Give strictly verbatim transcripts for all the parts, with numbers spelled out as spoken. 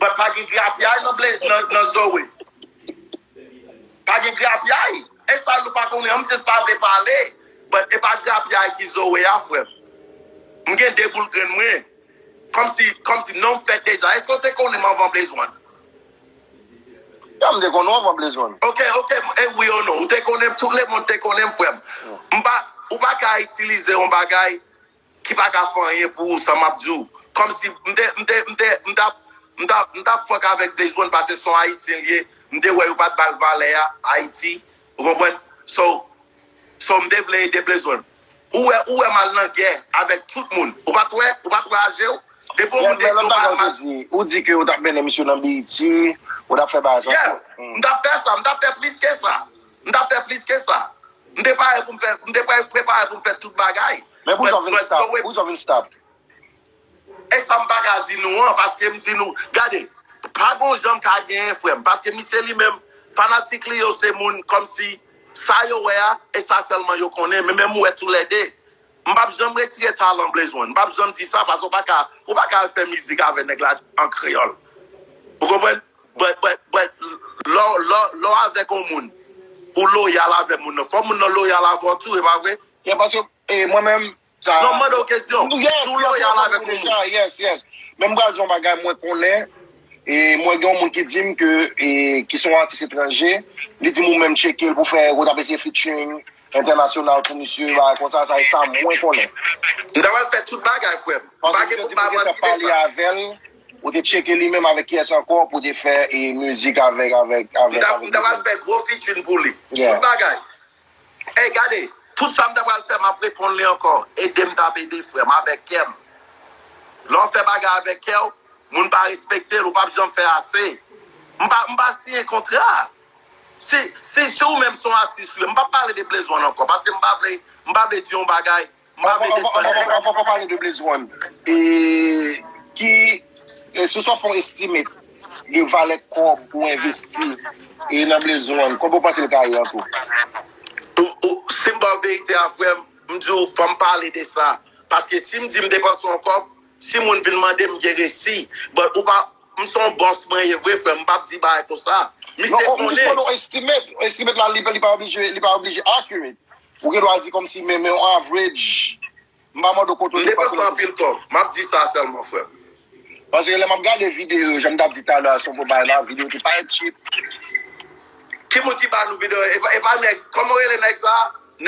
But pa gen grapyay nan, nan, nan Zoe. Pa gen grapyay. E sa nou pa konnen, m just pa vle pale. But e pa grapyay ki Zoe a, frè m. M gen de boul grenn mwen. Kòmsi, kòmsi non m fèt deja. Èske w te konnen m anvan Blaze One? Ya, m te konnen w anvan Blaze One. Ok, ok, e wi o non. Ou te konnen m, tout lemonn te konnen m, frè m. M pa, ou pa ka itilize yon bagay ki pa ka fè anyen pou ou, sa m ap di w. Kòmsi m te, m te, m te, m t ap, m t ap, m t ap fuck avèk Blaze One paske se yon Ayisyen l ye. M te wè yo pa t ba l valè a, Ayiti. Ou konprann? So, so m te vle ede Blaze One. Ou wè, ou wè m al nan gè avèk tout moun. Ou pa t wè, ou pa t wè aje w. Depi yon moun te di w pa al mal. Ou di ke ou t ap mennen misye nan B E T, ou t ap fè bagay sa. Yeah, m t ap fè sa, m t ap fè plis ke sa. M t ap fè plis ke sa. M te pare pou m fè, m te pare prepare pou m fè tout bagay. Men pou sa w vin stop, pou sa w vin stop. E sa m pa ka di nou an, paske m di nou, gade, pa gon jan m ka genyen frè m, paske misye li menm, fanatik li yo se moun kòmsi sa yo wè a, e sa sèlman yo konnen, men menm ou wè toulède. M p ap janm retire talan Blaze One, m p ap janm di sa, paske ou pa ka, ou pa ka al fè mizik avè nèg la an kreyòl. Ou konprann? But, but, but, lè w, lè w, lè w avèk yon moun, ou loyal avè moun nan, fò moun nan loyal avè w tou, e pa vre? Yeah, paske, e, mwen menm, sa. Non, m mande w kesyon. Si w loyal avèk yon moun. Yes, yes. Men m pral di yon bagay mwen konnen, e, mwen gen yon moun ki di m ke, e, ki se yon atis etranje, li di m ou menm tcheke l pou fè, ou t ap eseye featuring entènasyonal pou misye, bagay konsa, sa e sa mwen konnen. M ta pral fè tout bagay, frè m. M pa gen pou m ba manti de sa. Ou te tcheke li menm avèk kiyès ankò pou te fè e mizik avèk, avèk, avèk. M ta pral fè gwo featuring pou li. Tout bagay. Ey, gade, tout sa m ta pral fè, m ap reponn li ankò. Ede m t ap ede frè m avèk kè m. Lè w fè bagay avèk kè w, moun pa respekte l, ou p ap janm fè ase. M pa, m pa siyen kontra. Si, si, si ou menm se yon atis, wi, m p ap pale de Blaze One ankò, paske m pa vle, m pa vle di yon bagay. M pa vle desann. Anvan, anvan, anvan, anvan pale de Blaze One, e, ki, e, si w sot fè yon estimate de valè kòb ou envesti, e, nan Blaze One, kòman w panse l ka ye an tou? Ou, ou, si m ba w verite a, frè m, m di w, fò m pale de sa. Paske si m di m depanse yon kòb, si moun vin mande m, m gen resi. But ou pa, m se yon bòs mwen ye vre, frè m, m p ap di bagay konsa. Misye konnen. Non, m jis mande w estimate. Estimate la, li, li pa oblije, li pa oblije accurate. Ou gen dwa di kòmsi, men, men yon average. M pa mande w kote w te pase. M depanse anpil kòb. M ap di sa sèlman, frè m. Paske lè m ap gade videyo yo, jan m t ap di talè a, sou pwobay la, videyo te parèt cheap. Ki moun ki ba nou videyo? E pa, e pa nèg, kòman w rele nèg sa?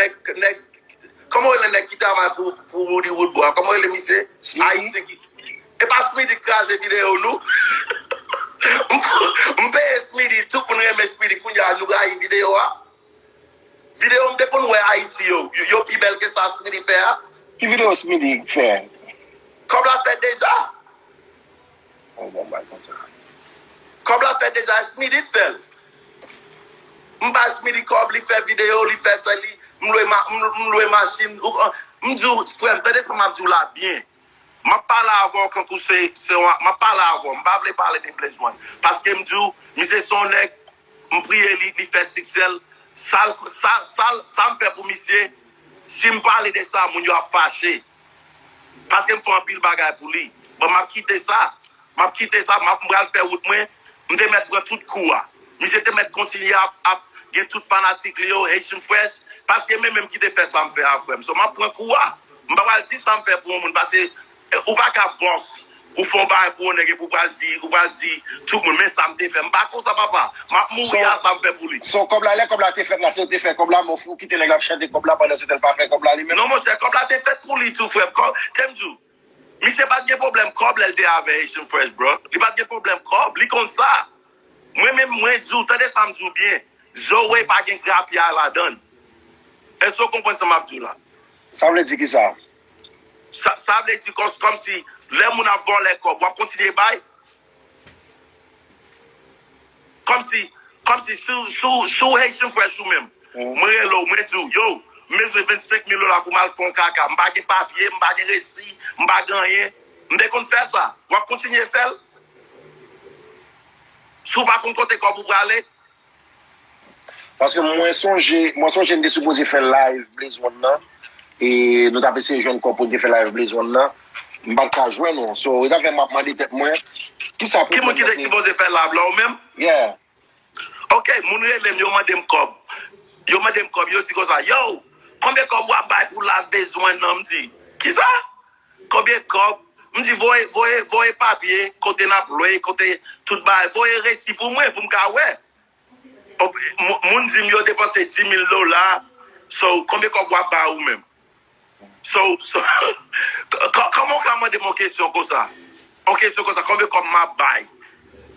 Nèg, nèg, kòman w rele nèg ki travay pou, pou Roody Woodboy a? Kòman w rele misye? Ayisyen ki. E pa Smithy k kraze videyo, nou. M, m peye Smithy, tout moun renmen Smithy, kounye a nou rayi videyo a. Videyo m te konn wè Ayiti yo, yo, yo pi bèl ke sa Smitty fè a. Ki videyo Smitty fè? Kòb la fèt deja. Yon bon bagay konsa. Kòb la fèt deja, Smitty t fè l. M bay Smitty kòb, li fè videyo, li fè sèl li, m lwe, ma, m, m lwe machin. M di w, frè m, tande sa m ap di w la byen. M ap pale avè w kankou se, se yon, m ap pale avè w. M pa vle pale de Blaze One. Paske m di w, misye se yon nèg, m priye li, li fè siksè l. Sa l, sa, sa l, sa m fè pou misye, si m pale de sa, moun yo ap fache. Paske m fè anpil bagay pou li. Bon, m ap kite sa. M ap kite sa, m ap, m pral fè wout mwen. M te mèt pran tout kou a. Misye te mèt kontinye ap, ap gen tout fanatik li yo, Haitian Fresh. Paske men menm ki te fè sa m fè a, frè m. So, m ap pran kou a. M pa pral di sa m fè pou yon moun, paske, eh, ou pa ka bòs, ou fè yon bagay pou yon nèg epi ou pral di, ou pral di tout moun, men sa m te fè. M pa konsa, papa. M ap mouri a sa m fè pou li. So, kòb la, lè kòb la te fèt la, se ou te fè kòb la, men ou kite nèg la ap chante kòb la pandan se tan l pa fè kòb la li menm? Non, monchè, kòb la te fèt pou li tou, frè m. Kòb, tè m di w, misye pa t gen pwoblèm kòb lè l te avè Haitian Fresh, bro. Li pa t gen pwoblèm kòb, li konn sa. Mwen menm, mwen di w, tande sa m di w byen. Zoe pa gen grapya ladan l. Èske w konprann sa m ap di w la? Sa vle di ki sa? Sa, sa vle di kòm, kòmsi lè moun ap vòlè kòb, w ap kontinye bay? Kòmsi, kòmsi si, si, si w Haitian Fresh ou menm, mwen rele w, mwen di w, yo, m bezwen vennsenk mil dola pou m al fè yon kaka. M pa gen papye, m pa gen resi, m pa gen anyen. M te konn fè sa. W ap kontinye fè l? Si w pa konn kote kòb ou prale? Paske mwen sonje, mwen sonje n te sipoze fè live Blaze One nan. E nou t ap eseye jwenn kòb pou n te fè live Blaze One nan. M pa t ka jwenn ou. So, e sa fè m ap mande tèt mwen, kisa pwoblèm nan te? Ki moun ki te sipoze fè live la, ou menm? Yeah. Ok, moun rele m, yo mande m kòb. Yo mande m kòb, yo di konsa, yo, konbyen kòb w ap bay pou live Blaze One nan? M di, kisa? Konbyen kòb? M di, voye, voye, voye papye, kote n ap lwe, kote tout bagay. Voye resi pou mwen, pou m ka wè. Moun di m yo depanse dis mil dola. So, konbyen kòb w ap ba ou menm? So, so, kòman w ka mande m yon kesyon konsa? Yon kesyon konsa, konbyen kòb m ap bay?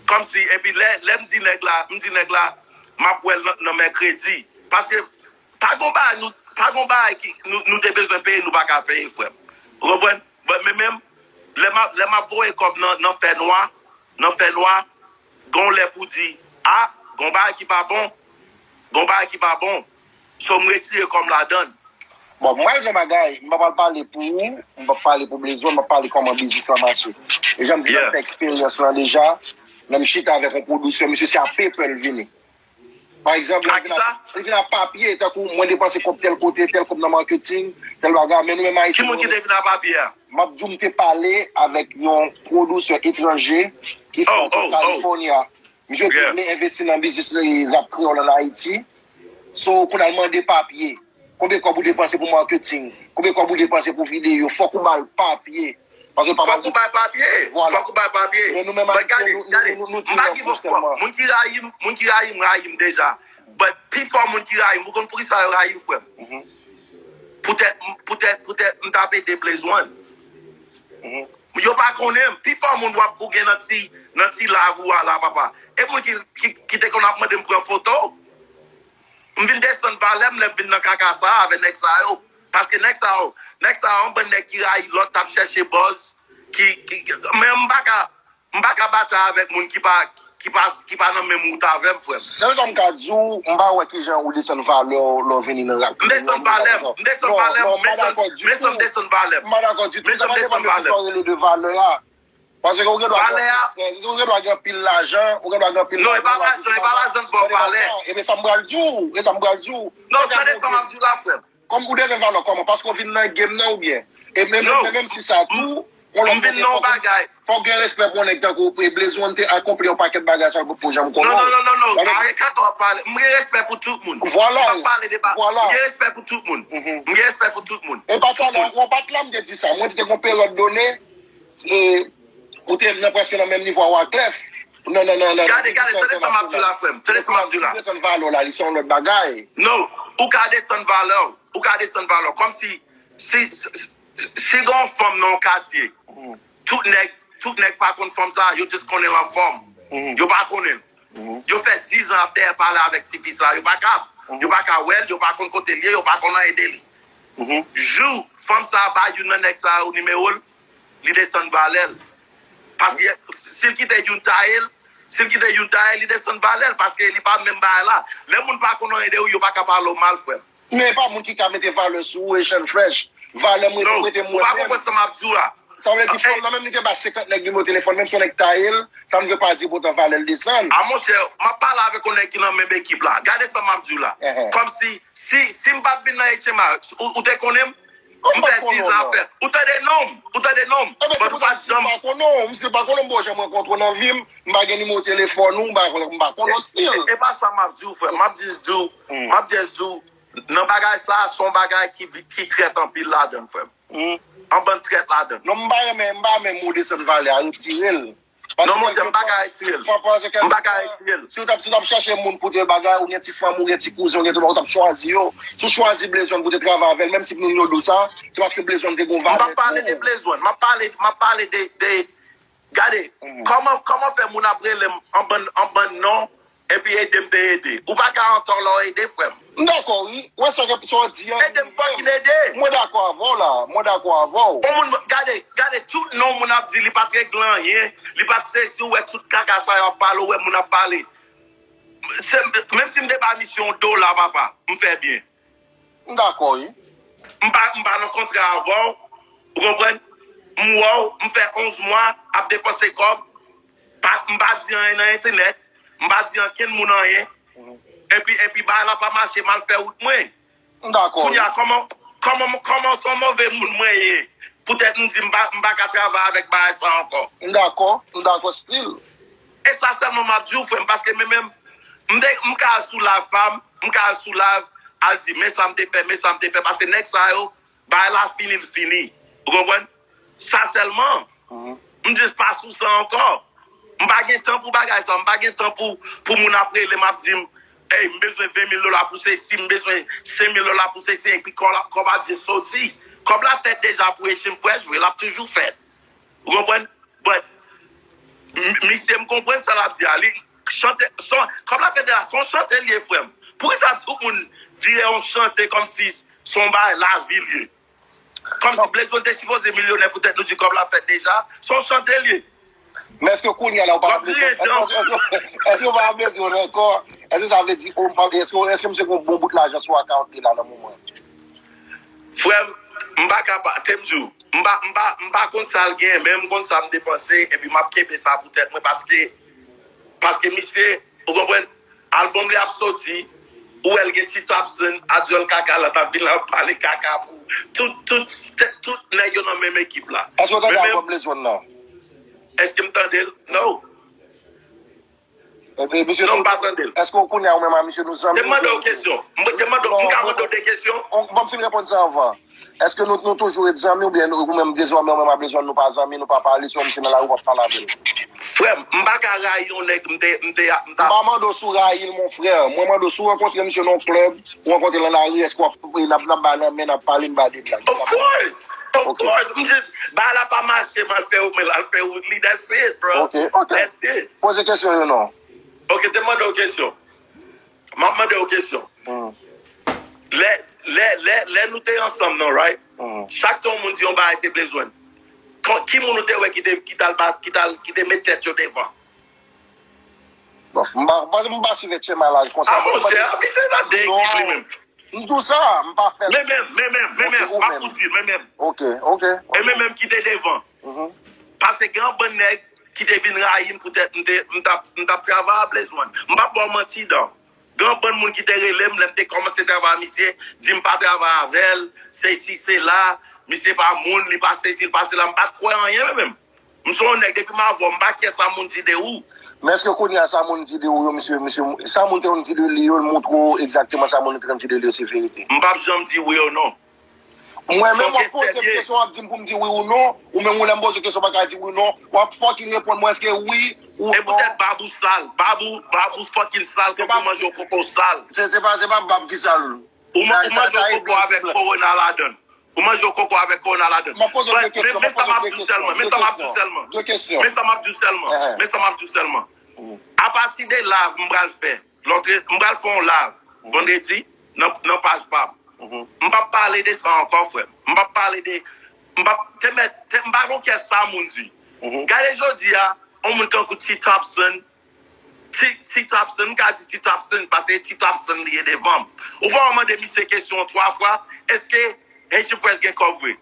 Kòmsi, epi lè, lè m di nèg la, m di nèg la, m ap wè l nan, nan mèkredi. Paske, pa gon bagay, nou, pa gon bagay ki, nou, nou te bezwen peye, nou pa ka peye, frè m. Ou konprann? But men menm, lè m ap, lè m ap voye kòb nan, nan fènwa, nan fènwa, gon lè pou di, a, gon bagay ki pa bon, gon bagay ki pa bon. So, m retire kòb m ladan l. Bon, m pral di yon bagay, m pa pral pale pou ou, m p ap pale pou Blaze One, m ap pale kòman biznis lan mache. E jan m di, m fè eksperyans lan deja, lè m chita avèk yon pwodiksè, misye se a PayPal vini. Pa egzanp, lè l vin ak, li vin ak papye, tankou mwen depanse kòb tèl kote, tèl kòb nan marketing, tèl bagay, men nou menm Ayisyen. Ki moun ki te vin ak papye a? M ap di w, m te pale avèk yon pwodiksè etranje ki fè yon California. Misye di l vle envesti nan biznis rap kreyòl ann Ayiti. So, kounye a l mande papye. Konbyen kòb ou depanse pou marketing? Konbyen kòb ou depanse pou videyo? Fòk ou ba l papye. Paske l pa pral. Fòk ou bay papye. Vwala. Fòk ou bay papye. Men nou menm Ayisyen, nou, nou, nou, nou, nou di yon pwoblèm. Moun ki rayi m, moun ki rayi m, rayi m deja. But pifò moun ki rayi m, ou konn poukisa yo rayi m, frè m? Poutèt, poutèt, poutèt m t ap ede Blaze One. Yo pa konnen m. Pifò moun w ap, ou gen nan ti, nan ti live ou a la, papa. E moun ki, ki, ki te konn ap mande m pran foto. M vin desann valè m lè m vin nan kaka sa a avèk nèg sa yo. Paske nèg sa yo, nèg sa yo, yon bann nèg ki rayi lòt, t ap chèche buzz, ki, ki, ki, men m pa ka, m pa ka batay avèk moun ki pa, ki pa, ki pa nan menm wout avè m, frè m. Sèl sa m ka di w, m pa wè kijan ou desann valè w lè w vini nan rap. M desann valè m, m desann valè m, m desann, m desann valè m. M pa dakò ditou. M pa dakò ditou. Sa pa depann de kisa w rele de valè a. Paske ou gen dwa gen, ou gen dwa gen anpil lajan, ou gen dwa gen anpil lajan. Non, e pa lajan, e pa lajan k ba w valè. Ebyen sa m pral di w, e sa m pral di w. Non, tande sa m ap di w la, frè m. Kòm ou desann valè w kòman? Paske w vin nan game nan oubyen? E menm, menm, menm si sa tou, yon lòt kote, fòk, fòk gen respè pou yon nèg tankou w. Blaze One te akonpli yon pakèt bagay sa l potko janm konnen. Non, non, non, non, non. Arèt kaka w ap pale. M gen respè pou tout moun. Vwala. M p ap pale de pa. Vwala. M gen respè pou tout moun. M gen respè pou tout moun. E pa talè, ou pa t la, m te di sa. Mwen di te gon peryòd done, e, ou te nan, prèske nan menm nivo a Wyclef. Nan, nan, nan, nan, nan biznis entènasyonal. Gade, gade, tande sa m ap di w la, frè m. Tande sa m ap di w la. Ou desann valè w la, li se yon lòt bagay. Non, ou ka desann valè w. Ou ka desann valè w. Kòmsi, si, si, si, si gen yon fanm nan yon katye, tout nèg, tout nèg pa konn fanm sa, yo just konnen l anfòm. Yo pa konnen l. Yo fè diz an ap dèyè pale avèk tifi sa, yo pa ka, yo pa ka wè l, yo pa konn kote l ye, yo pa konn anyen de li. Jou fanm sa a ba youn nan nèg sa yo nimewo l, li desann valè l. Paske si l kite youn taye l, si l kite youn taye l, li desann valè l, paske li pa menm bagay la. Lè moun pa konn anyen de ou, yo pa ka pale w mal, frè m. Men e pa moun ki ka mete valè sou ou, Asian Fresh. Valè m rete, rete mwen menm. Non, ou pa konprann sa m ap di w la. Sa vle di fanm nan menm li te ba senkant nèg nimewo telefòn, menm si yon nèg taye l, sa n vle pa di poutan valè l desann. A monchè, m ap pale avèk yon nèg ki nan menm ekip la. Gade sa m ap di w la. Kòmsi, si, si m pa t vin nan H M I, ou, ou te konnen m? M fè diz an ap fè. Ou tande non m? Ou tande non m? But ou pa janm. Misye pa konnen w, misye pa konnen w, m poko janm rankontre w nan vi m, m pa gen nimewo telefòn ou, m pa, m pa konnen w still. E, e pa sa m ap di w, frè. M ap just di w, m ap just di w, nan bagay sa a, se yon bagay ki, ki trèt anpil ladan l, frè m. Yon bann trèt ladan l. Non, m pa renmen, m pa renmen mo desann valè a, retire l. Non, monchè, m pa ka retire l. M pa ka retire l. Si w t ap, si w t ap chèche moun pou te bagay, ou gen ti fanmi, ou gen ti kouzen, ou gen tout, ou t ap chwazi yo. Si w chwazi Blaze One pou te travay avè l, menm si moun yo di w sa, se paske Blaze One te gen yon valè pou ou. M p ap pale de Blaze One, m ap pale, m ap pale de, de, gade, kòman, kòman fè moun ap rele m an bann, an bann non, Epi ede m te ede. Ou pa ka antò lè w ede, frè m. M dakò, wi. Wè sa k ap, sa w di an. Ede m fucking ede. Mwen dakò avè w la. Mwen dakò avè w. Yon moun, gade, gade tout non moun ap di, li pa t regle anyen, li pa t sezi, ou wè tout kaka sa yo ap pale, ou wè moun ap pale. Se, menm si m te ba misye yon dola, papa, m fè byen. M dakò, wi. M pa, m pa nan kontra avè w, ou konprann? M wè w, m fè onz mwa ap depanse kòb, pa, m pa di anyen nan entènèt, m pa di ankenn moun anyen. Epi, epi bagay la pa mache, m al fè wout mwen. M dakò, wi. Kounye a, kòman, kòman, kòman se yon move moun mwen ye? Poutèt m di m pa, m pa ka travay avèk bagay sa ankò. M dakò, m dakò still. E sa sèlman m ap di w, frè m, paske men menm, m te, m ka al sou live pa m, m ka al sou live, al di, men sa m te fè, men sa m te fè, paske nèg sa yo, bagay la fini, l fini. Ou konprann? Sa sèlman. M jis pa sou sa ankò. M pa gen tan pou bagay sa, m pa gen tan pou, pou moun ap rele m, ap di m, ey, m bezwen ven mil dola pou sesi, m bezwen senk mil dola pou sesi, epi kòb la, kòb la jis soti. Kòb la fèt deja pou Echanj Fresh, vre, l ap toujou fèt. Ou konprann? But, m- misye, m konprann sa l ap di a. Li chante, son, kòb la fèt deja, se yon chante l ye, frè m. Poukisa tout moun vire yon chante kòmsi se yon bagay lavi l ye? Kòmsi Blaze One te sipoze milyonè poutèt nou di kòb la fèt deja, se yon chante l ye. Men èske kounye a la ou pa bezwen, èske, èske, èske, èske ou pa bezwen ankò? Èske sa vle di, oh, m pa, èske, èske misye gen yon bon bout lajan sou account li la nan moman? Frè m, m pa ka pa, te m di w, m pa, m pa, m pa konn sa l gen, men m konn sa m depanse, epi m ap kenbe sa pou tèt mwen, paske, paske misye, ou konprann, album li ap soti, ou wè l gen T Topson, Adyòl Kaka la, t ap vin la ap pale kaka pou tout, tout, tout nèg yo nan menm ekip la. Èske w tande album Blaze One nan? Èske m tande l? No. Epi misye, non, m pa tande l. Èske w konnen ou menm a misye nou zanmi? Te mande w kesyon. M te mande w, m ka mande w de kesyon? Ban m fin reponn sa anvan. Èske nou, nou toujou ret zanmi oubyen nou, ou menm dezòmè ou menm a Blaze One nou pa zanmi, nou pa pale, si w wè misye nan lari ou p ap pale avè l? Frè m, m pa ka rayi yon nèg, m te, m te, m ta. M pa mande w si w rayi l, mon frè. Mwen mande w si w rankontre misye nan yon klèb, ou rankontre l nan lari, èske w ap, n ap, n ap bay nan men, n ap pale, m pa de blag. Of course! Of course! M jis, bagay la pa mache, m al fè, m al fè wout li, that's it, bro. Ok, ok. That's it. Poze kesyon yo non. Ok, te mande w kesyon. M ap mande w kesyon. Lè, lè, lè, lè nou te ansanm nan, right? Chak tan yon moun di yon bagay te Blaze One, ki moun ou te wè ki te, ki t al bat, ki t al, ki te met tèt yo devan? Bon, m pa, m pa, m pa swiv H M I live konsa. Ah, monchè, misye nan de ekip li menm. M di w sa, m pa fè l. Men menm, men menm, men menm, m ap fout di l, men menm. Ok, ok. E men menm ki te devan. Paske gen yon bann nèg ki te vin rayi m poutèt m te, m t ap, m t ap travay a Blaze One. M p ap ba w manti, dan. Gen yon bann moun ki te rele m lè m te kòmanse travay a misye, di m pa travay avè l, sesi, sela, misye pa moun, li pa sesi, li pa sela. M pa t kwè anyen, men menm. M se yon nèg, depi m avè w, m pa kyè sa moun di de ou. Men èske kounye a sa moun di de ou yo, misye, misye, sa moun te konn di de li yo, l montre w egzakteman sa moun yo te konn di de li yo se verite? M p ap janm di wi ou non. Mwen menm w ap poze m kesyon, w ap di m pou m di wi ou non, ou menm ou lè m poze w kesyon w pa ka di wi non, w ap fucking reponn mwen èske wi ou non. E poutèt bab ou sal, bab ou, bab ou fucking sal, tankou w manje yon koko sal. Se, se pa, se pa bab ki sal. Ou man-, ou manje yon koko avèk kowona ladan l. Ou manje yon koko avèk kowona ladan l. M ap poze w de kesyon, m ap poze w de kesyon. Men sa m ap di w sèlman, men sa m ap di w sèlman. De kesyon. Men sa m ap di w sèlman, men sa m ap di w sèlman. Apati de live m pral fè, lòt, m pral fè yon live vandredi nan, nan paj pa m. M p ap pale de sa ankò, frè m. M p ap pale de, m p ap, te mèt, te, m pa gon kè sa moun di. Gade jodi a, yon moun kankou T Topson, T, T Topson, m ka di T Topson, paske T Topson li ye devan m. Ou pa mande misye kesyon twa fwa, èske Haitian Fresh gen kòb vre?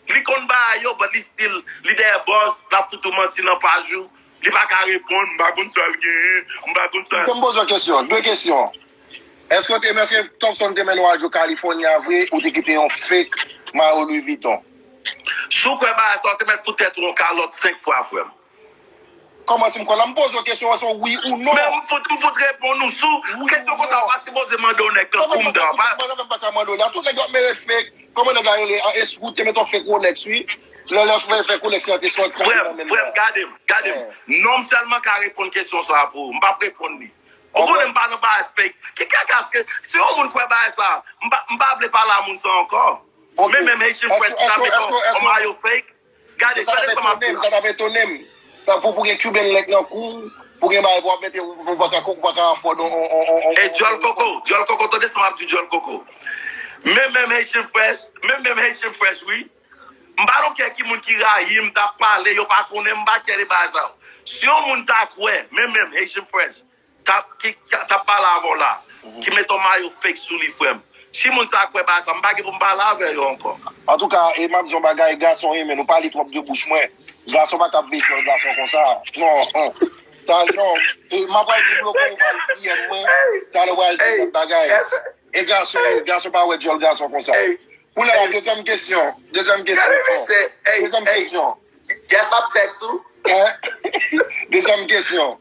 Li konn bagay yo, but li still, li dèyè bòs, l ap fout ou manti nan paj ou, li pa ka reponn, m pa konn sa l genyen, m pa konn sa. Fè m poze w kesyon, de kesyon. Èske w te, èske Topson te mennen w al jwe California vre, ou te kite yon fake mayo Louis Vuitton? Si w kwè bagay sa, w te mèt fout tèt ou yon kalòt senk fwa, frè m. Kòman si m kwè la? M poze w kesyon an, se yon wi ou non. Men m fout, m fout reponn ou sou kesyon konsa, w pa sipoze mande yon nèg tankou m dan. Mwen menm pa ka mande w la. Tout nèg yo ap mere fake. Kòman nèg la rele? Escrow te met yon fake Rolex, wi. Lè, lè fè, fè Rolex lan te sòti nan men l. Frè m, gade m, gade m. Non m sèlman ka reponn kesyon sa a pou ou. M p ap reponn li. Ou konnen m pa nan bagay fake. Ki kaka, se yon moun kwè bagay sa a. M pa, m pa vle pale a moun sa ankò. Men menm Haitian Fresh ki ta met yon, yon mayo fake. Gade, gade sa m ap di w la. Sa t ap etone m. Sa pou, pou gen Cuban link nan kou w, Pou gen bagay pou ap mete, ou pa ka, ou pa ka afford on, on, on, on, E djòl koko, djòl koko, tande sa m ap di djòl koko. Men menm Haitian Fresh, men menm Haitian Fresh, wi. M pa non kè ki moun ki rayi m, t ap pale, yo pa konnen m, m pa kè de bagay sa yo. Si yon moun ta kwè, men menm Haitian Fresh, t ap, ki, ki t ap pale avè w la, ki mete yon mayo fake sou li, frè m. Si moun sa kwè bagay sa, m pa gen pou m pale avè yo ankò. Antouka, e m ap di yon bagay, gason renmen nou, pa li twòp de bouch mwen. Gason pa ka ap veye djòl gason konsa. Non. Talè, non. E m ap al debloke ou, ou pral D M mwen. Talè ou pral di lòt bagay. E gason, gason pa wè djòl gason konsa. Kounye a, dezyèm kesyon. Dezyèm kesyon. Dezyèm kesyon. Yes, ap tèks ou. Dezyèm kesyon.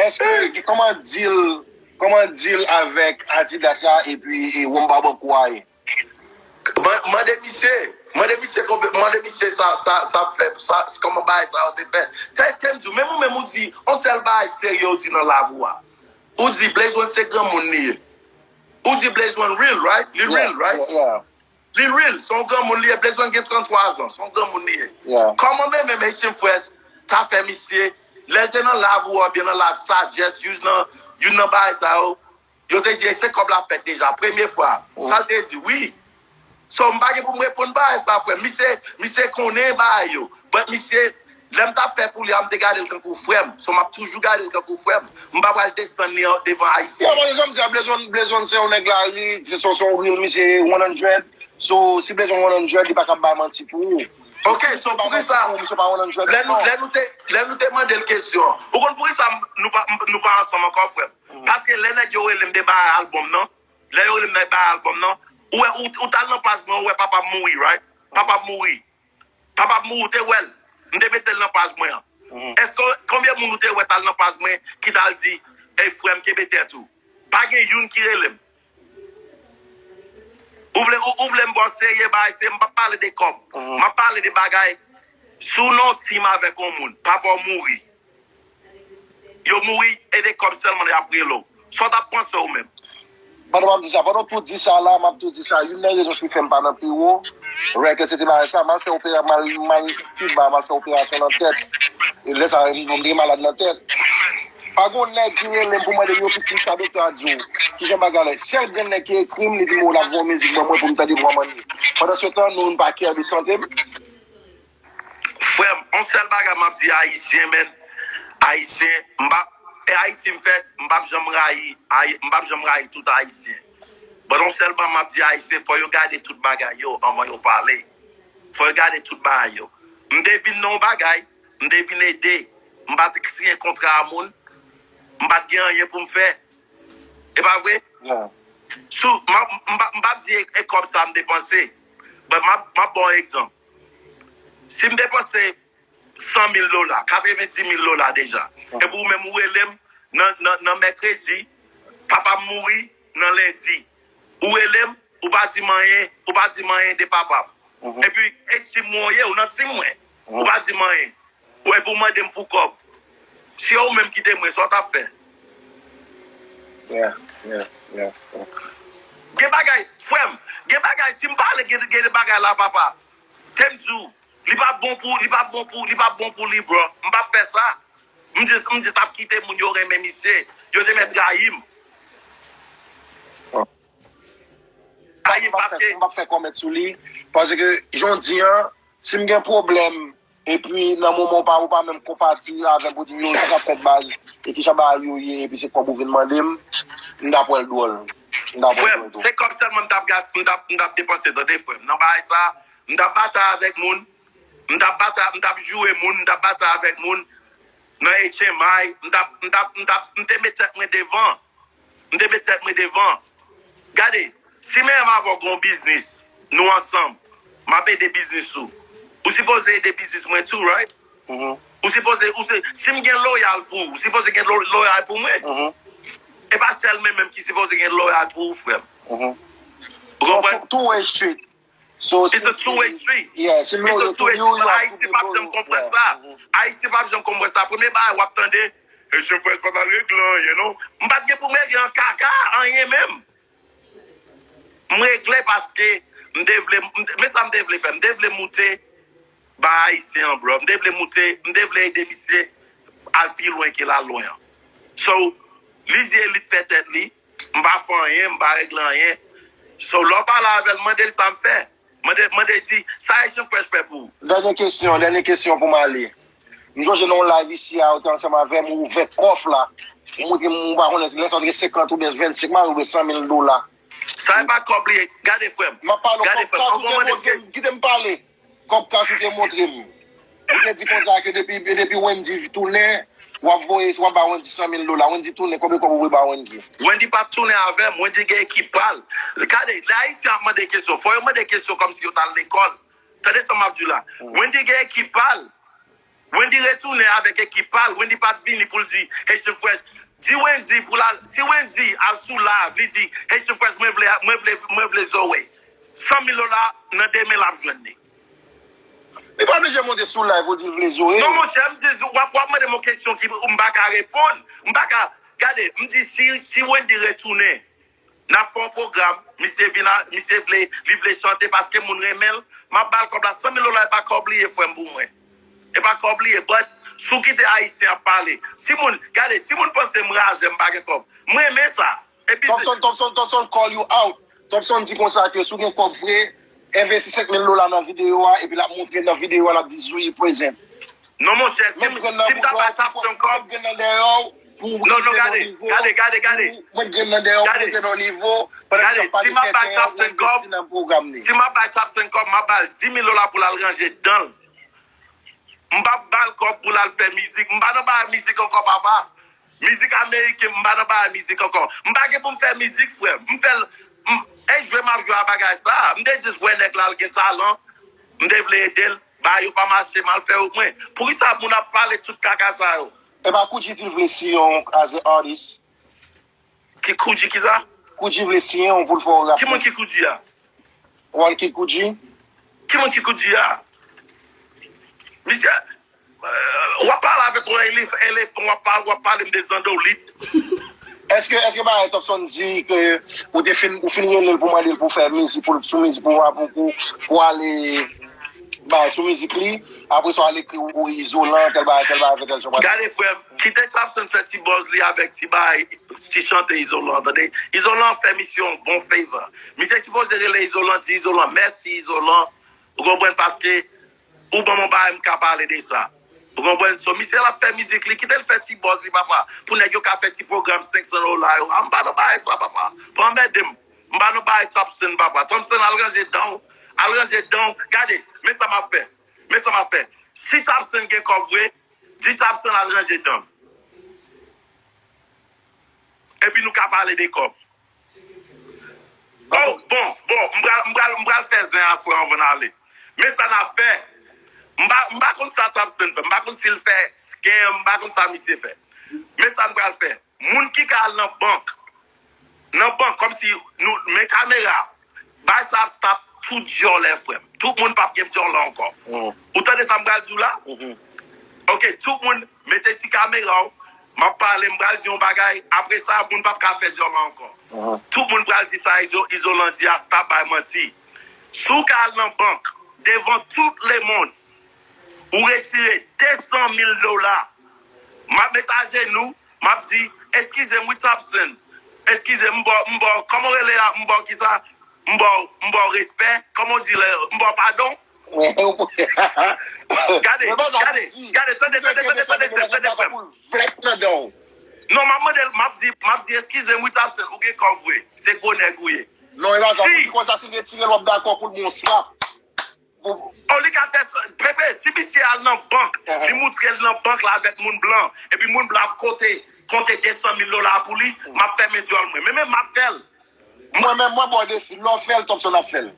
Èske, kòman deal, kòman deal avèk Adidas la epi e, Womba Banco a ye? Mande misye. Mande misye konbe- mande misye sa sa sa ap fè sa kòman bagay sa yo te fè. Tèl ke m di w, menm ou menm ou di on sèl bagay serye ou di nan lavi w a. Ou di Blaze One se granmoun li ye. Ou di Blaze One real, right? Li real, right? Li real, se yon granmoun li ye. Blaze One gen tranntwa zan, se yon granmoun li ye. Kòman menm menm Haitian Fresh ta fè misye, lè l te nan live ou oubyen nan live Sagesse, youn nan youn nan bagay sa yo, yo te di e se kòb la fèt deja, premye fwa. Sa l te di, wi. So, m pa gen pou m reponn bagay sa, frè m. Misye, misye konnen bagay yo. But misye, lè m t ap fè pou li a, m te gade l tankou frè m. So, m ap toujou gade l tankou frè m. M pa pral desann li an- devan Ayisyen. Yo, paske sa m di a, Blaze One, Blaze One se yon nèg lari, se se- se yon real misye one hundred. So, si Blaze One one hundred, li pa ka bay manti pou ou. Ok, so poukisa, lè nou, lè nou te, lè nou te mande l kesyon, ou konn poukisa nou pa, nou pa ansanm ankò, frè m? Paske lè nèg yo rele m te bay albòm nan, lè yo rele m te bay albòm nan, ou wè, ou, ou t al nan paj mwen, ou wè papa m mouri, right? Papa m mouri. Papa m mouri, ou te wè l. M te mete l nan paj mwen an. Èske, konbyen moun ou te wè t al nan paj mwen ki t al di, ey, frè m, kenbe tèt ou? Pa gen youn ki rele m. Ou vle, ou, ou vle m ba w serye bagay, se m p ap pale de kòb. M ap pale de bagay. Si w nan yon team avèk yon moun, papa w mouri. Yo mouri, e de kòb sèlman y ap rele w. Sa w t ap panse ou menm? Pandan w ap di sa, pandan w tou di sa la, m ap tou di sa, youn nan rezon ki fè m pa nan pi wo, rèk, etsetera, sa, m al fè opera, m al, m al Kiba, m al fè operasyon nan tèt. E lè sa, m, m te malad nan tèt. Pa gen yon nèg ki rele m pou mande m, yo, pitit, sa doktè a di w. Kijan bagay la? Sèl grenn nèg ki ekri m, li di m, o, l ap voye yon mizik ban mwen pou m tande pou m anmanye. Pandan se tan, nou, nou pa kè de sante m. Frè m, yon sèl bagay m ap di Ayisyen, menn. Ayisyen, m pa, e Ayiti m fèt, m p ap janm rayi, Ayi- m p ap janm rayi tout Ayisyen. But yon sèl bagay m ap di Ayisyen, fò yo gade tout bagay yo anvan yo pale. Fò yo gade tout bagay yo. M te vin nan yon bagay, m te vin ede, m pa t siyen kontra a moun, m pa t gen anyen pou m fè. E pa vre? Sou, m ap- m pa- m p ap di e, e kòb sa m depanse. But m ap, m ap ba w egzanp. Si m depanse san mil dola, katrevenndis mil dola deja. Epi ou menm ou rele m nan, nan, nan mèkredi, papa m mouri nan lendi. Ou rele m, ou pa di m anyen, ou pa di m anyen de papa m. Epi, e team mwen w ye, ou nan team mwen. Ou pa di m anyen. Ou epi ou mande m pou kòb. Si se ou menm ki te mwen, sa w t ap fè? Yeah, yeah, yeah. Gen bagay, frè m, gen bagay, si m pale, gen, gen de bagay la, papa. Te m di w, li pa bon pou, li pa bon pou, li pa bon pou li, bro. M p ap fè sa. M di, m di, t ap kite moun yo renmen misye. Yo te mèt rayi m. Rayi m paske. M p ap fè kòmèt sou li. Paske, jan w di an, si m gen pwoblèm, epi nan moman w pa, ou pa menm konpati avè m pou di m, yo, sa k ap fèt baz, e kijan bagay yo ye, epi se kòb ou vin mande m, m t ap wè l dwòl. M t ap wè l dwòl tou. Frè m, se kòb sèlman m t ap gas-, m t ap, m t ap depanse, tande, frè m. Nan bagay sa, m t ap batay avèk moun, m t ap batay, m t ap joure moun, m t ap batay avèk moun nan H M I, m t ap, m t ap, m t ap, m te met tèt mwen devan. M te met tèt mwen devan. Gade, si menm avè w gen yon biznis, nou ansanm, m ap ede biznis ou. Ou sipoze ede biznis mwen tou, right? Ou sipoze, ou se, si m gen loyal pou ou, ou sipoze gen lo- loyal pou mwen. E pa sèl mwen menm ki sipoze gen loyal pou ou, frè m. Ou konprann? Two way street. So, it's a two way street. Yeah, si m loyal to you, you are to me loyal. Ayisyen p ap janm konprann sa. Ayisyen p ap janm konprann sa. Premye bagay w ap tande, Haitian Fresh pa t al regle anyen, non. M pa t gen pou m regle an kaka, anyen menm. M regle paske m te vle, m te- men sa m te vle fè. M te vle moute ba Ayisyen an, bro. M te vle moute, m te vle ede misye al pi lwen ke l al lwen an. So, li di e li k fè tèt li, m pa fè anyen, m pa regle anyen. So, lè w pale avè l, mande l sa m fè. Mande, mande di, sa Haitian Fresh fè pou ou? Dènye kesyon, dènye kesyon pou m ale. M sonje nan yon live isi a, ou te ansanm avè m, ou ouvè kòf la. Ou montre m, ou pa konnen, lè sa w te gen senkant oubyen vennsenk mil oubyen san mil dola. Sa e pa kòb li ye. Gade, frè m. M ap pale w kòb kas ou te montre m. Kite m pale. Kòb kas ou te montre m. Ou te di konsa ke depi, depi Wendy tounen, w ap voye, w ap ba Wendy san mil dola. Wendy tounen, konbyen kòb ou voye ba Wendy? Wendy p ap tounen avè m. Wendy gen ekip pa l. Gade, lè Ayisyen ap mande kesyon, fò yo mande kesyon kòmsi yo t al lekòl. Tande sa m ap di w la. Wendy gen ekip pa l. Wendy retounen avèk ekip pa l. Wendy pa t vini pou l di Haitian Fresh. Di Wendy pou l al, si Wendy al sou live, li di Haitian Fresh, mwen vle, mwen vle, mwen vle Zoe. San mil dola nan de men l ap jwenn li. Li pa oblije monte sou live pou di l vle Zoe. Non, monchè, m di w ap, w ap mande m yon kesyon ki m pa ka reponn. M pa ka, gade, m di si, si Wendy retounen, n ap fè yon pwogram, misye vin a, misye vle, li vle chante paske moun renmen l, m ap ba l kòb la, san mil dola e pa kòb li ye, frè m, pou mwen. E pa kòb li ye, but si w kite Ayisyen ap pale. Si moun, gade, si moun panse m razè, m pa gen kòb. M renmen sa. Epi se Thompson, Thompson, Thompson call you out. Thompson di konsa ke si w gen kòb vre, envesti senk mil dola nan videyo a, epi l ap montre nan videyo a, l ap di Zoe present. Non, monchè, si m, si m ta bay Thompson kòb, non, non, gade, gade, gade, gade. Gade, si m ap bay Thompson kòb, si m ap bay Thompson kòb, m ap ba l dis mil dola pou l al ranje dan l. M p ap ba l kòb pou l al fè mizik. M pa nan bagay mizik ankò, papa. Mizik ameriken, m pa nan bagay mizik ankò. M pa gen pou m fè mizik, frè m. M fè l, m, e jwe m ap jwe a bagay sa. M te jis wè nèg la, l gen talan. M te vle ede l. Bagay yo pa mache, m al fè yo mwen. Poukisa moun ap pale tout kaka sa yo? Epa, Koudji di l vle siyen w as a artist. Ki Koudji, ki sa? Koudji vle siyen w pou l fè w rap. Ki moun ki Koudji a? Walky Koudji. Ki moun ki Koudji a? Misye, euh, w ap pale avèk yon elef-, elefan, w ap pale, w ap pale m de zandolit. Èske, èske bagay Thompson di ke ou te fin, ou fin rele l pou mande l pou fè mizik, pou l sou mizik, pou, pou, pou, pou ale bay sou mizik li, apre sa w al ekri ou, ou izolan, tèl bagay, tèl bagay, fè tèl jan bagay. Gade, frè m, kite Thompson fè ti buzz li avèk ti bagay, ti chante izolan, tande? Izolan fè misye yon bon favor. Misye sipoze rele izolan, di izolan, mèsi izolan, ou konprann, paske ou ban m yon bagay m ka pale de sa. Ou konprann? So, misye l ap fè mizik li, kite l fè ti buzz li, papa, pou nèg yo ka fè ti pwogram senk san dola yo. A, m pa nan bagay sa, papa. Pa anmède m. M pa nan bagay Thompson, papa. Thompson, al ranje dan w. Al ranje dan w. Gade, men sa m ap fè. Men sa m ap fè. Si Thompson gen kòb vre, di Thompson al ranje dan l. Epi nou ka pale de kòb. Oh, bon, bon, m pral, m pral, m pral fè zen aswè anvan n ale. Men sa n ap fè. M pa, m pa konn sa Thompson fè. M pa konn si l fè scam, m pa konn sa misye fè. Men sa n pral fè. Moun ki ka al nan bank, nan bank, kòmsi nou, men kamera, bay sa ap stop tout djòlè, frè m. Tout moun p ap gen djòlè ankò. Ou tande sa m pral di w la? Ok, tout moun, mete ti kamera w. M ap pale, m pral di yon bagay. Apre sa, moun p ap ka fè djòlè ankò. Tout moun pral di sa Izo-, Izolan di a, stop bay manti. Si w ka al nan bank, devan tout lemonn, ou retire de san mil dola, m ap met ajenou, m ap di, eskize m wi Thompson, eskize m, m ba w, m ba w, kòman w rele a, m ba w kisa, m ba w, m ba w respè, kòman w di lè, m ba w padon. Gade, gade, gade, tande, tande, tande, tande, tande, frè m. Non, m ap mande l, m ap di, m ap di, eskize m wi Thompson, ou gen kòb vre, se gwo nèg ou ye. Non, e pa sa, pou di konsa, si l retire l, w ap dakò pou l bon slap. Oh, li ka fè sa, bebe, si misye al nan bank, li moutre l nan bank la avèk moun blan, epi moun blan ap konte, konte de san mil dola pou li, m ap fèmen djòl mwen. Men, men m ap fè l. Mwen menm, mwen ba w defi, lè w fè l, Thompson ap fè l.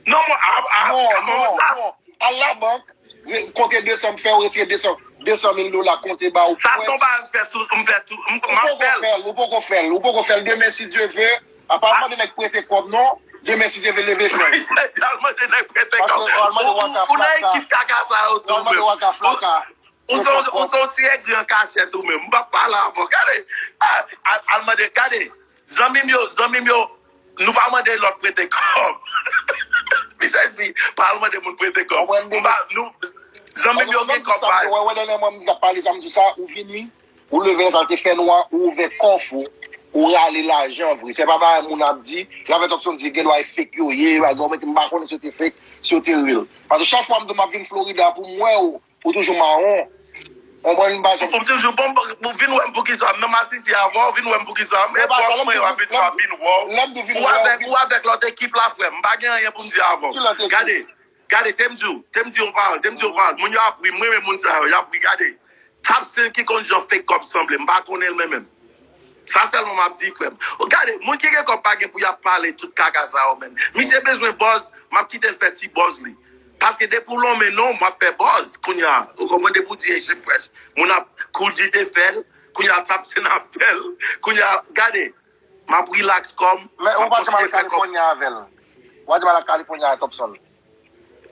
Non, mwen, a, a, non, non, non. Al labank, re-, konte de san, fè yo retire de san, de san mil dola, konte ba w. Sa se yon bagay m fè tou, m fè tou, m, m ap fè l. Ou poko fè l, ou poko fè l, ou poko fè l. Demen, si Dye ve, apa al mande nèg prete kòb, non. Demen, si Dye ve, leve fè l. Misye di al mande nèg prete kòb. Ou, ou, ou nan ekip kaka sa yo tou menm. Ou se, ou se yon ti egri an kachèt ou menm. M p ap pale avè w. Gade, al, al mande, gade. Zanmi m yo, zanmi m yo, nou pa mande lòt prete kòb. Misye di, pa al mande moun prete kòb. Nou pa, nou, zanmi m yo gen kòb pa yo. Wè, wè, dènyèman, m t ap pale sa, m di sa, ou vini, Ou leve nan sa l te fè nwa, ou ouvè kòf ou, ou rale lajan vre. Se pa bagay moun ap di, Raven Thompson di, gen dwa e fake yo ye, bagay yo, men m pa konnen si yo te fake, si yo te real. Paske chak fwa m di w m ap vin Florida pou m wè w, ou toujou mawon. Konprann m pa janm. Ou toujou bon, bon, vin wè m poukisa m nan masisi avè w, vin wè m poukisa m. E bòs mwen yo ap vin, ap vin wè w. Ou avèk, ou avèk lòt ekip la, frè m. M pa gen anyen pou m di avè w. Gade, gade, te m di w, te m di w yon pawòl, te m di w yon pawòl. Moun yo ap ri, m renmen moun sa yo, y ap ri, gade. Tapsin ki konn jan fake kòb sanble, m pa konnen l menm menm. Sa sèlman m ap di, frè m. Gade, moun ki gen kòb pa gen pou y ap pale tout kaka sa yo, menm. Misye bezwen buzz, m ap kite l fè ti buzz li. Paske depi w lonmen non, m ap fè buzz. Kounye a, ou konprann, depi w di Haitian Fresh, moun ap, Kool G te fè l, kounye a Tapsin ap fè l, kounye a, gade, m ap relax kò m, men ou pa janm al California avè l. Ou pa janm al California avè Thompson.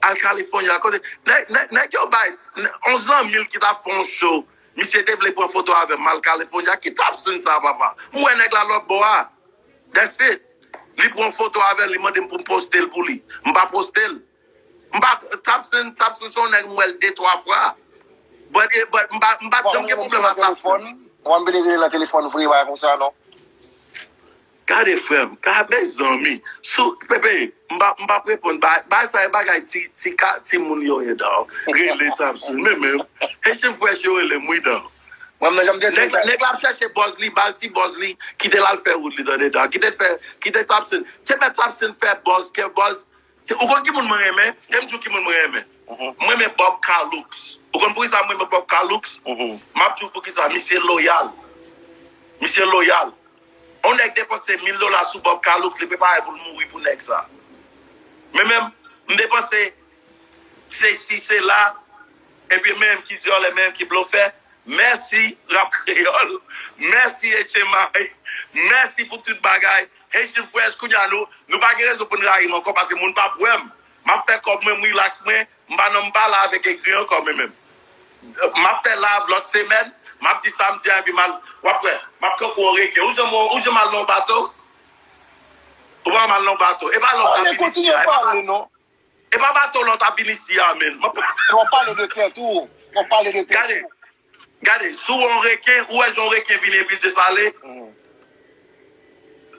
Al California, kote, nèg, nèg, nèg yo bay, on zanmi l ki t ap fè yon show, misye te vle pran foto avè m, m al California, ki Tapsin sa, papa? M wè nèg la lòt bò a. That's it. Li pran foto avè l, li mande m pou m poste l pou li. M pa poste l. M pa, Tapsin, Tapsin se yon nèg m wè l de twa fwa. But, but m pa, m pa janm gen pwoblèm ak Tapsin. Ou pa vle rele nan telefòn vre, bagay konsa, non? Gade, frè m, gade, mezanmi. Sou, Pepe, m pa, m p ap reponn. Bagay, bagay sa, e bagay ti, ti ka, timoun yo ye, dawg. Rele Tapsin, men menm. Haitian Fresh yo rele m, wi, dawg. Mwen, m nan janm te di. Nèg la, nèg la ap chèche buzz li, ba l ti buzz li, kite l al fè wout li, tande, dawg. Kite fè, kite Tapsin. Te mèt Tapsin fè buzz, ke buzz. Ou konn ki moun mwen renmen? Te m di w ki moun mwen renmen. M renmen Bob Calux. Ou konn poukisa m renmen Bob Calux? M ap di w poukisa. Misye loyal. Misye loyal. On nèg depanse mil dola sou Bob Calux, li prepare pou l mouri pou nèg sa. Men menm, m depanse sesi, sela, epi menm ki dyòlè, menm ki blofè. Mèsi, rap kreyòl. Mèsi, H M I. Mèsi pou tout bagay. Haitian Fresh, kounye a nou, nou pa gen rezon pou n rayi m ankò, paske moun p ap wè m. M ap fè kòb mwen, m relax mwen. M pa nan, m pa la avèk egri ankò, men menm. M ap fè live lòt semèn. M ap di sa m di a, epi m al, w ap wè. M ap kankou yon reken. Ou janm, ou janm al nan yon bato? Ou pa mal nan yon bato. E pa lòt ap vin isi a. E pa, e pa bato lòt ap vin isi a, men. M ap pale. W ap pale de tèt ou. W ap pale de tèt ou. Gade. Gade, si w wè yon reken, ou wè jan yon reken vini epi l desale.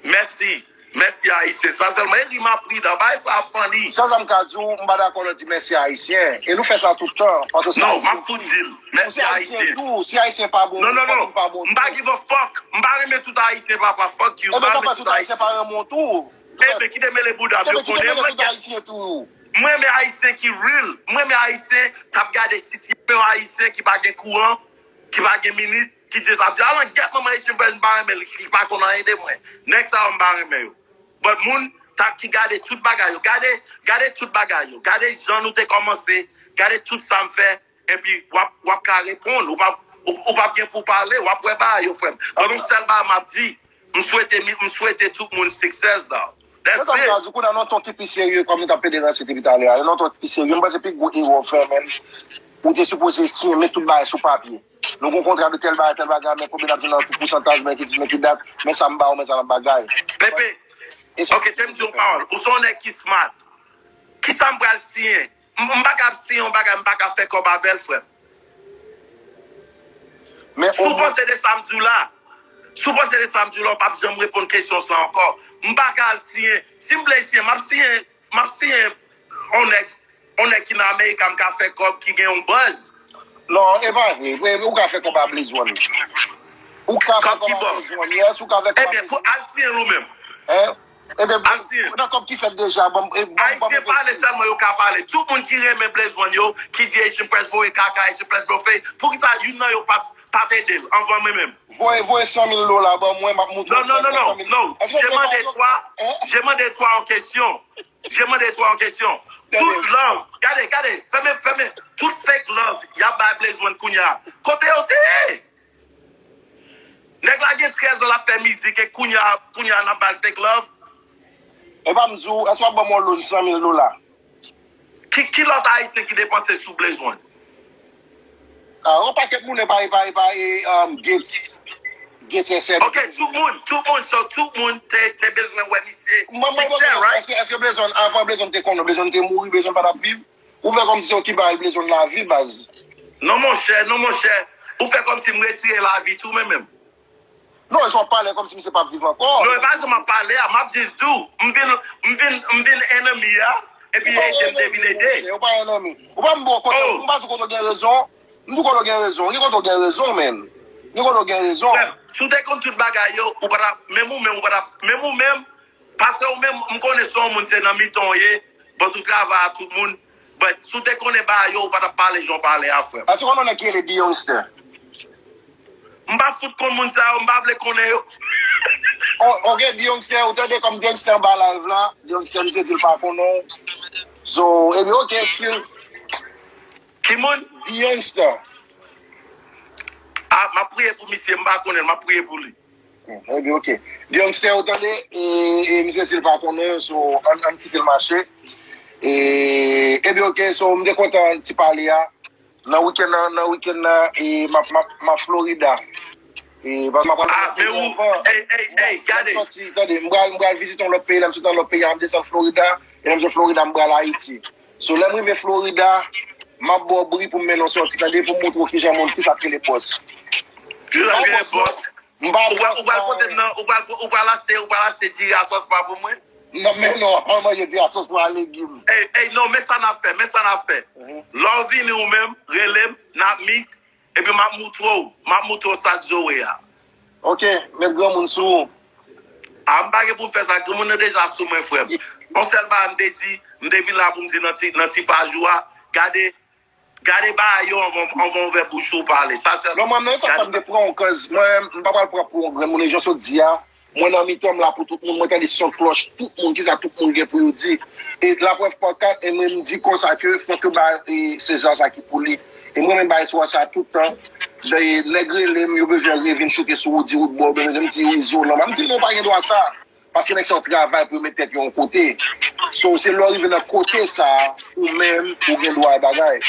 Mèsi. Mèsi, Ayisyen. Sa sèlman. E ri m ap ri dan. Bagay sa funny. Sèl sa m ka di w, m pa dakò lè w di mèsi, Ayisyen. E nou fè sa tout tan. Paske se Ayisyen. Non, m ap fout di l. Mèsi, Ayisyen. Tou, si Ayisyen pa bon, non, non, non. M pa give a fuck. M pa renmen tout Ayisyen, papa. Fuck you. M pa renmen tout Ayisyen. Ebyen, sa fè tout Ayisyen pa renmen w tou. Ebyen, kite mele bouda m, yo konnen mwen. Mwen renmen Ayisyen ki real. Mwen renmen Ayisyen k ap gade sitiyasyon Ayisyen ki pa gen kouran, ki pa gen minit, ki just ap di, "Alan, gèt manman Haitian Fresh, m pa renmen l, li pa konn anyen de mwen." Nèg sa yo, m pa renmen yo. But moun ta ki gade tout bagay yo, gade, gade tout bagay yo, gade jan nou te kòmanse, gade tout sa m fè, epi w ap, w ap ka reponn, ou p ap, ou, ou p ap gen pou pale, w ap wè bagay yo, frè m. But yon sèl bagay m ap di, m swete, m swete tout moun success, dawg. That's it. Sa m ka di, kounye a nan yon ton ki pi serye, kòm nou t ap pede ranse depi talè a, nan yon ton ki pi serye, m panse pi gwo erè w fè, menm, ou te sipoze siyen, met tout bagay sou papye. Nou gen yon kontra de tèl bagay, tèl bagay, men konbyen n ap jwenn nan pou pousantaj, men ki di, men ki dat, men sa m ba w, men sa n ap bagay. Pepe, ok, te m di yon pawòl. Ou se yon nèg ki smart. Kisa m pral siyen? M, m pa ka ap siyen yon bagay, m pa ka fè kòb avè l, frè m. Si w panse de sa m di w la, si w panse de sa m di w la, w p ap janm reponn kesyon sa ankò. M pa ka al siyen. Si m vle siyen, m ap siyen, m ap siyen yon nèg, yon nèg ki nan America, m ka fè kòb, ki gen yon buzz. Non, e pa vre. Ou ka fè kòb a Blaze One. Ou ka fè kòb a Blaze One, yes, ou ka fè kòb a Blaze One. Ebyen, pou al siyen l ou menm. Hein? Ebyen, al siyen. Nan kòb ki fèt deja, ban m, ban m, ban m. Ayisyen pale sèlman, yo ka pale. Tout moun ki renmen Blaze One yo, ki di Haitian Fresh voye kaka, Haitian Fresh blofe, poukisa youn nan yo pa, pa t ede l anvan mwen menm? Voye, voye san mil dola ban mwen, m ap montre w. Non, non, non, non, non. J'ai demandé trois, j'ai demandé trois en question. J'ai demandé trois en question. Tout love, gade, gade, fèmen, fèmen. Tout fake love y ap bay Blaze One kounye a. Kote yo te ye? Nèg la gen trèz an l ap fè mizik e kounye a, kounye a n ap ba l fake love. E pa m di w, èske w ap ban m yon loan san mil dola? Ki, ki lòt Ayisyen ki depanse sou Blaze One? Ah, yon pakèt moun, e pa, e pa, e pa, e, um, Gates. Gates S M. Ok, tout moun, tout moun, so tout moun te, te bezwen wè misye. Mwen, mwen, mwen, èske, èske Blaze One, avan Blaze One te konnen, Blaze One te mouri, Blaze One pa t ap viv? Ou fè kòmsi se w ki bay Blaze One lavi, baz. Non, monchè, non, monchè. Ou fè kòmsi m retire lavi tou, men menm. Non, jan w pale kòmsi misye p ap viv ankò. Non, e pa sa m ap pale a, m ap jis di w, m vin, m vin, m vin enemi a, epi ede m te vin ede. Ou pa enemi. Ou pa m bon kote, m pa di kote w gen rezon. M di kote w gen rezon. Gen kote w gen rezon, men. Gen kote w gen rezon. Frè m, si w te konn tout bagay yo, ou pa t ap, menm ou menm, ou pa t ap, menm ou menm, paske ou menm, m konnen se yon moun, se nan mitan w ye, but ou travay a tout moun, but si w te konnen bagay yo, ou pa t ap pale jan w pale a, frè m. Èske w konnen yon nèg ki rele The Youngster? M pa fout konn moun sa yo, m pa vle konnen yo. Oh, ok, The Youngster, ou tande kòm The Youngster anba live la. The Youngster, misye di l pa konnen w. So, epi ok, chill. Ki moun? The Youngster. Ah, m ap priye pou misye, m pa konnen l, m ap priye pou li. Epi ok. The Youngster, ou tande, e, e misye di l pa konnen w, so, ann, ann kite l mache. E, epi ok, so, m te kontan ti pale a. Nan wikenn nan, nan wikenn nan, e, m ap, m ap, m ap Florida. E, paske m ap pral Ah, men ou, ey, ey, ey, gade. Sòti, tande, m pral, m pral vizite yon lòt peyi, lè m soti nan lòt peyi a, m desann Florida, e lè m soti Florida, m pral Ayiti. So, lè m rive Florida, m ap ba w bri pou m mennen w sòti, tande, pou m montre w kijan moun, kisa k rele bòs. Kisa k rele bòs? M pa Ou pral, ou pral pote m nan, ou pral, ou pral achte, ou pral achte diri a sòs pa pou mwen? Non, men non, an manje diri a sòs pa a legim. Ey, ey, non, men sa n ap fè, men sa n ap fè. Lè w vini ou menm, rele m, n ap meet, epi m ap moutre w, m ap moutre w sa k Zoe a. Ok, met granmoun sou ou. A, m pa gen pou m fè sa, granmoun nan deja sou mwen, frè m. Yon sèl bagay m te di, m te vin la pou m di nan ti, nan ti paj ou a, gade, Gade bagay yo anvan, anvan w ouvè bouch ou pale. Sa sèlman. Non, mwen menm, sa fè m te pran w, cause mwen, m pa pral pran pou yon grenn moun, e jan w sot di a, mwen nan mitan, m la pou tout moun, mwen tande son klòch tout moun, kisa tout moun gen pou yo di. E laprèv pa kat, e mwen m di konsa ke fòk yo ba e Seza sa ki pou li. E mwen menm bay espwa sa tout tan, e nèg rele m, yo bezwen revin choute sou Roody Roodboy, oubyen bezwen m di Izolan. M di non, pa gen dwa sa. Paske nèg sa yo travay pou yo met tèt yo yon kote. So, se lè w rive nan kote sa a, ou menm, ou gen dwa bagay.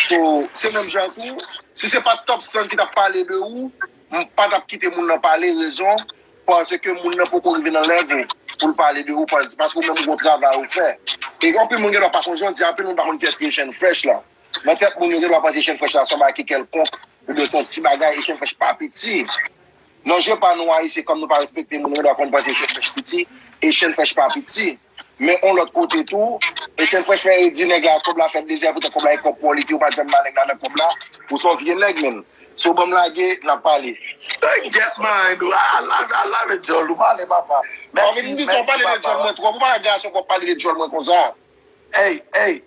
So, se menm jan tou, si se pa t Top Stan ki t ap pale de ou, m pa t ap kite moun nan pale, rezon, paske moun nan poko rive nan level pou l pale de ou, pas-, paske ou menm ou gon travay ou fè. E anpil moun gen dwa pa konn, jodi a, anpil moun pa konn kiyès ki Echèn Fresh la. Nan tèt moun yo, gen dwa panse Echèn Fresh la se yon bagay ki kèlkonk, oubyen se yon ti bagay, Echèn Fresh pa piti. Nan je pa nou Ayisyen, kòm nou pa respekte moun, nou dwa konn panse Echèn Fresh piti, Echèn Fresh pa piti. Men yon lòt kote tou, Echèn Fresh fè e di nèg la kòb la fèt deja, poutan kòb la e kòb pa w li, ki ou pa t janm ba nèg la nan kòb la, ou se yon vye nèg menm. Si w ban m lage, n ap pale. Hey, get mine, ou a lave, a lave djòl, ou pale papa. Mèsi, mèsi papa. Ou pale de djòl mwen twòp, ou pa gason pou w ap pale de djòl mwen konsa. Hey, hey,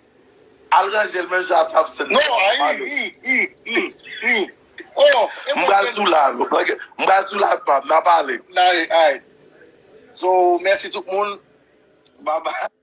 Al ranje l menm jan a Thompson. Non, ayi, i, i, i, i. Oh, m pral sou live. M pral sou live pa m, n a pale. Ayi, ayi. So, mèsi tout moun. Bye bye.